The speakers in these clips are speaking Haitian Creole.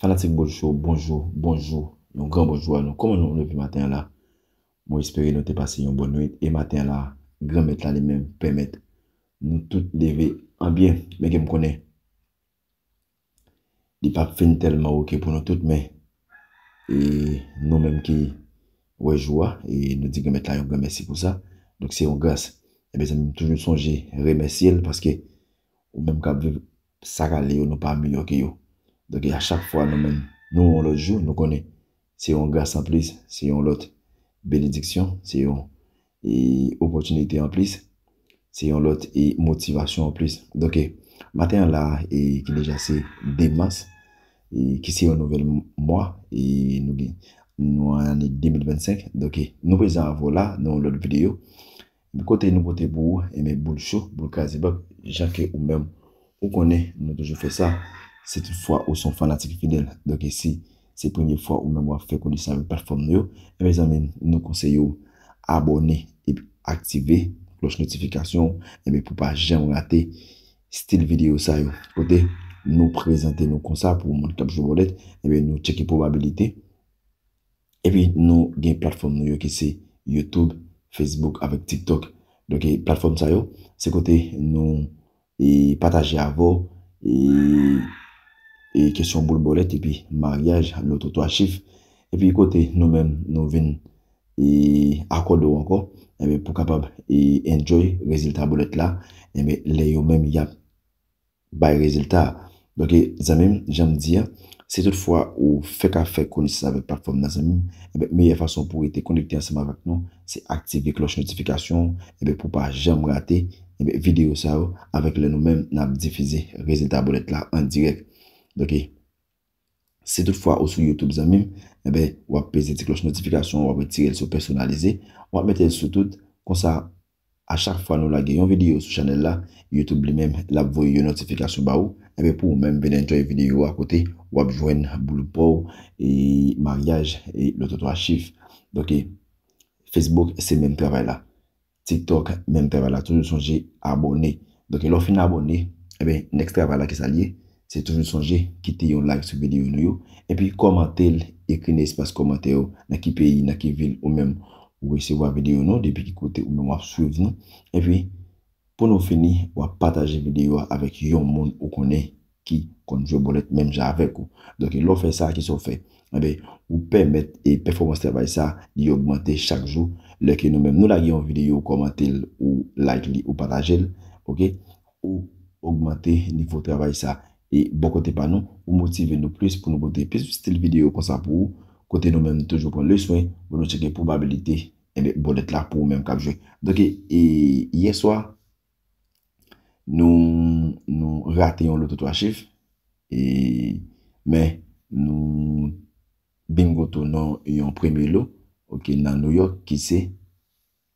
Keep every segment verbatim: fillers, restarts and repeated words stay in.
Fanatik Boul Show, bonjou, bonjou, yon gran bonjou a nou. Kòman nou leve maten an la? Mwen espere nou te pase yon bòn nwit. E maten an la, Granmèt la li menm pèmèt nou tout leve an byen. Men ke m konnen, li p ap fin tèlman oke pou nou tout, men e nou menm ki wè jou a, e nou di Granmèt la yon gran mèsi pou sa. Donk, se yon gras. Ebyen, zanmi m, toujou sonje remèsye l, paske ou menm k ap viv, sa k ale yo, nou pa miyò ke yo. Donk, a chak fwa nou menm, nou wè yon lòt jou, nou konnen se yon gras anplis, se yon lòt benediksyon, se yon, e, opòtinite anplis, se yon lòt, e, motivasyon anplis. Donk, e, maten an la, e, ki deja se de mas, e, ki se yon nouvèl m-, mwa, e, nou gen, nou an ane de mil vennsenk. Donk, e, nou prezan avè w la, nan yon lòt videyo. Kote nou pote pou ou, enben, Boul Show, Boul Kraze Bank, jan ke ou menm, ou konnen, nou toujou fè sa. Si toutfwa ou se yon fanatik fidèl, donk si se premye fwa ou menm w ap fè konesans avèk platfòm nou yo, enben, zanmi m, nou konseye w abòne epi aktive klòch notifikasyon, enben, pou pa janm rate stil videyo sa yo. Kote nou prezante nou konsa pou moun k ap jwe bòlèt, enben, nou tcheke pwobabilite. Epi nou gen platfòm nou yo ki se YouTube, Facebook avèk TikTok. Donk, e, platfòm sa yo, se kote nou, e, pataje avè w, e, e, kesyon boul bòlèt epi maryaj, loto twa chif. Epi kote nou menm, nou vin, e, akòde w ankò, enben, pou kapab, e, enjoy rezilta bòlèt la, enben, lè yo menm y ap bay rezilta a. Donk, e, zanmi m, jan m di a, si toutfwa ou fèk ap fè konesans avèk platfòm nan, zanmi m, enben, meyè fason pou w rete konekte ansanm avèk nou, se aktive klòch notifikasyon, enben, pou w pa janm rate, enben, videyo sa yo, avèk lè nou menm n ap difize rezilta bòlèt la an dirèk. Donk, e, si toutfwa ou sou YouTube, zanmi m, enben, w ap peze ti klòch notifikasyon, w ap retire l sou pèsonalize, w ap mete l sou tout, konsa, a chak fwa nou lage yon videyo sou chanèl la, YouTube li menm, l ap voye yon notifikasyon ba ou. Enben, pou ou menm vin enjoy videyo a kote w ap jwenn boul pa w, e maryaj, e loto twa chif. Donk, e, Facebook, se menm travay la. TikTok, menm travay la. Toujou sonje abòne. Donk, lè w fin abòne, enben, next travay la, ki sa l ye? Se toujou sonje kite yon like sou videyo nou yo. Epi kòmante l, ekri nan espas kòmantè yo, nan ki peyi, nan ki vil ou menm ou resevwa videyo nou, depi ki kote ou menm w ap swiv nou. Epi, pou nou fini, w ap pataje videyo a avèk yon moun ou konnen ki konn jwe bòlèt menm jan avèk ou. Donk, lè w fè sa, kisa w fè? Enben, ou pèmèt e pèfòmans travay sa li ogmante chak jou. Lè ke nou menm nou lage yon videyo, ou kòmante l, ou like li, ou pataje l, oke? Ou ogmante nivo travay sa. E bò kote pa nou, ou motive nou plis pou nou pote plis stil videyo konsa pou ou, kote nou menm nou toujou pran le swen pou nou tcheke pwobabilite, enben, bòlèt la pou ou menm k ap jwe. Donk, e, e, yè swa, nou, nou rate yon loto twa chif, e, men nou bingo tou nan yon premye lo, oke, nan New York, ki se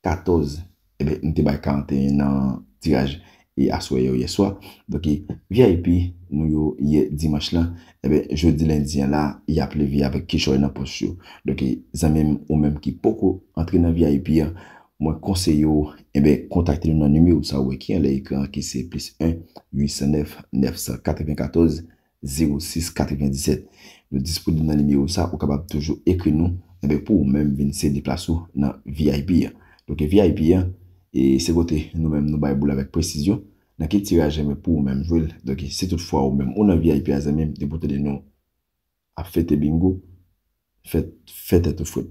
katòz. Enben, m te bay karanteyen nan tiraj e aswè yo yè swa. Donk, e, V I P nou yo yè dimanch lan, enben, jodi lendi an la, y ap leve avèk kichòy nan pòch yo. Donk, e, zanmi m, ou menm ki poko antre nan V I P an, mwen konseye w, enben, kontakte nou nan nimewo sa ou wè ki anlè ekran an, ki se plis en, uit san nèf, nèf san katrevenkatòz, zewo sis katrevenndisèt. Nou disponib nan nimewo sa, ou kapab toujou ekri nou, enben, pou ou menm vin sede plas ou nan V I P an. Donk, V I P an, e se kote nou menm nou bay boul avèk presizyon, nan ki tiraj, enben, pou ou menm jwe l. Donk, si toutfwa ou menm ou nan V I P a, zanmi m, depi w tande nou ap fete bingo, fè, fè tèt ou frèt.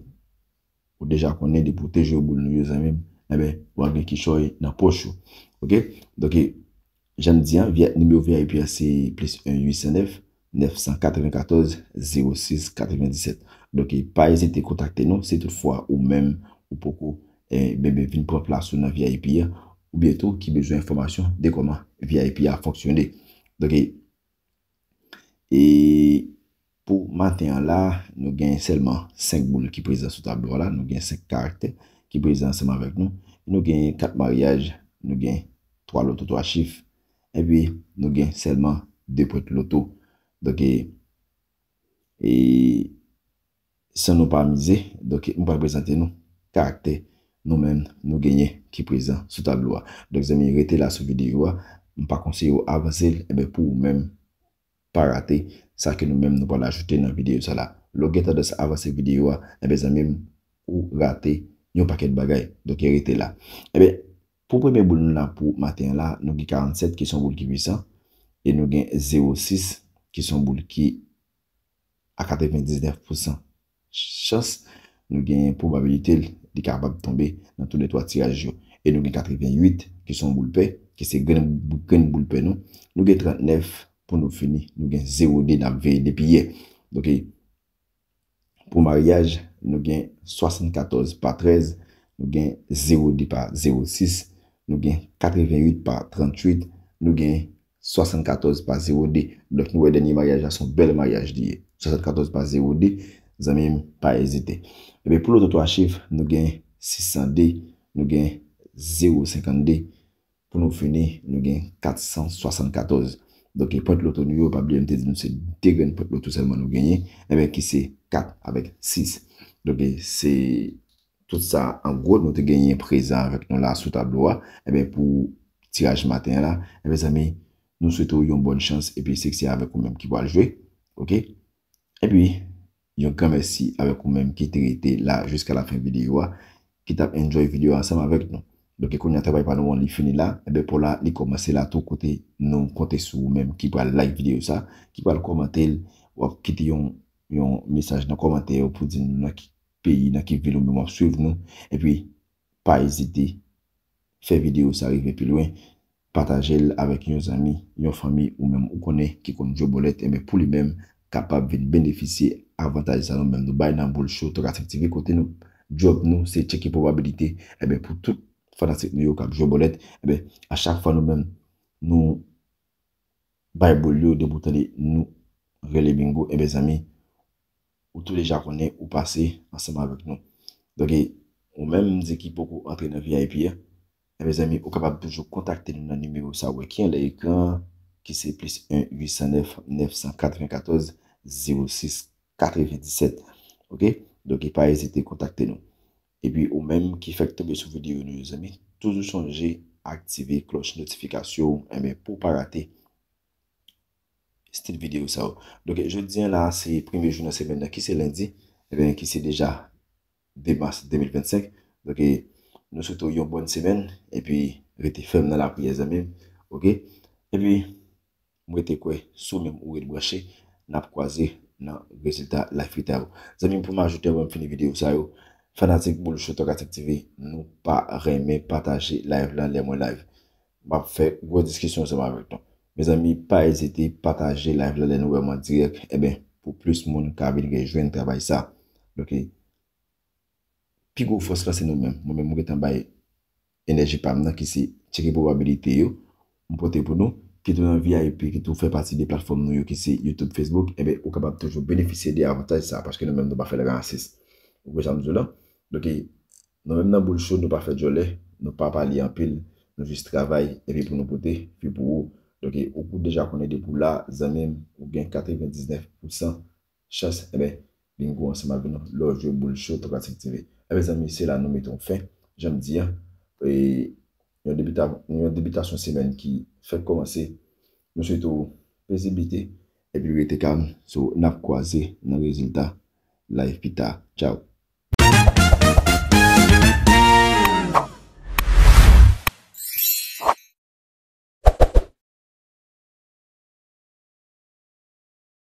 Ou deja konnen depi w te jwe boul nou yo, zanmi m, enben, w ap gen kichòy nan pòch ou. Oke? Donk, jan m di an, via, nimewo V I P a se plis en uit san nèf, nèf san katrevenkatòz, zewo sis katrevenndisèt. Donk, pa ezite kontakte nou si toutfwa ou menm ou poko, eh, benben vin pran plas ou nan V I P a, oubyen tou ki bezwen enfòmasyon de kòman V I P a fonksyone. Donk, e pou maten an la, nou gen sèlman senk boul ki prezan sou tablo a la. Nou gen senk karaktè ki prezan ansanm avèk nou. Nou gen kat maryaj, nou gen twa loto twa chif, epi nou gen sèlman de pwent loto. Donk, e, e, san nou pa mize, donk, m pral prezante nou karaktè nou menm nou genyen ki prezan sou tablo a. Donk, zanmi, rete la sou videyo a. M pa konseye w avanse l, enben, pou ou menm, pa rate sa ke nou menm nou pral ajoute nan videyo sa la. Lè w gen tandans avanse videyo a, enben zanmi m, ou rate yon pakèt bagay. Donk, rete la. Enben, pou premye boul nou la pou maten an la, nou gen karannsèt ki se yon boul ki pwisan, e nou gen zewo sis ki se yon boul ki a katrevendiznèf pousan chans, nou gen pwobabilite l, li kapab tonbe nan tou lè twa tiraj yo. E nou gen katrevenwit ki se yon boul pè, ki se grenn, grenn boul pè nou. Nou gen trannèf pou nou fini, nou gen zewo de n ap veye depi yè. Donk, pou maryaj, nou gen swasannkatòz pa trèz, nou gen zewo de pa zewo sis, nou gen katrevenwit pa trannwit, nou gen swasannkatòz pa zewo de. Donk, nou wè dènye maryaj la se yon bèl maryaj li ye. Swasannkatòz pa zewo de, zanmi m, pa ezite. Ebyen, pou loto twa chif, nou gen sis san de, nou gen zewo senkannde. Pou nou fini, nou gen kat san swasannkatòz. Donk, pwent loto nou yo, pa bliye m te di nou se de grenn pwent loto sèlman nou genyen, enben, ki se kat avèk sis. Donk, se tout sa, an gwo, nou te genyen prezan avèk nou la sou tablo a. Enben, pou tiraj maten an la, enben, zanmi, nou swete w yon bòn chans, epi se, se avèk ou menm ki pral jwe. Oke? Epi, yon gran mèsi avèk ou menm ki te rete la jiska lafen videyo a, ki t ap enjoy videyo a ansanm avèk nou. Donk, kounye a, travay pa nou an, li fini la. Enben, pou la, li kòmanse la tou, kote nou konte sou ou menm ki pral like videyo sa, ki pral kòmante l, w ap kite yon, yon mesaj nan kòmantè yo pou di nou nan ki peyi, nan ki vil ou menm w ap swiv nou. Epi, pa ezite fè videyo sa rive pi lwen. Pataje l avèk yon zanmi, yon fanmi ou menm ou konnen ki konn jwe bòlèt, enben, pou li menm kapab vin benefisye avantaj sa nou menm nou bay nan Boul Show Tokasik T V, kote nou, djòb nou, se tcheke pwobabilite, enben, pou tout fanatik nou yo k ap jwe bòlèt, enben, a chak fwa nou menm nou bay boul yo, depi w tande nou rele bingo, enben, zanmi, ou tou deja konnen ou pase ansanm avèk nou. Donk, ou menm, m di ki poko antre nan V I P a, enben, zanmi, ou kapab toujou kontakte nou nan nimewo sa ou wè ki anlè ekran an, ki se plis en uit san nèf nèf san katrevenkatòz zewo sis katrevendisèt. Oke? Donk, pa ezite kontakte nou. Epi, ou menm ki fèk tonbe sou videyo nou yo, zanmi, toujou sonje aktive klòch notifikasyon w, enben, pou w pa rate stil videyo sa yo. Donk, jodi a la, se premye jou nan semèn nan, ki se lendi, enben, ki se deja de mas de mil vennsenk. Donk, nou swete w yon bòn semèn, epi rete fèm nan lapriyè, zanmi m. Oke? Epi, m rete kwè, si w menm ou ret branche, n ap kwaze nan rezilta live pita yo. Zanmi m, pou m ajoute, anvan m fini videyo sa yo, fanatik Boul Show Tokasik T V, nou pa renmen pataje live la lè mwen live. M ap fè gwo diskisyon ansanm avèk nou. Mezanmi, pa ezite pataje live la lè nou wè m an dirèk. Enben, pou plis moun ka vin rejwenn travay sa. Donk, pi gwo fòs la se nou menm. Mwen menm, mwen gentan bay enèji pa m nan ki se tcheke pwobabilite yo m pote pou nou, kit ou nan V I P, kit ou fè pati de platfòm nou yo ki se YouTube, Facebook, enben, ou kapab toujou benefisye de avantaj sa, paske nou menm nou pa fè l rasis. Ou konprann sa m di w la? Donk, nou menm nan Boul Show, nou pa fè djòlè, nou pa pale anpil, nou jis travay, epi pou nou pote, epi pou ou. Donk, ou deja konnen depi w la, zanmi m, ou gen katrevendiznèf pousan chans, enben, bingo ansanm avèk nou, lè w jwe Boul Show Tokasik T V. Enben, zanmi, se la nou mete yon fen, jan m di a, e, yon debita-, yon debitasyon semèn ki fèk kòmanse. Nou swete w peziblite, epi rete kalm, so, n ap kwaze nan rezilta live pita. Tchaw.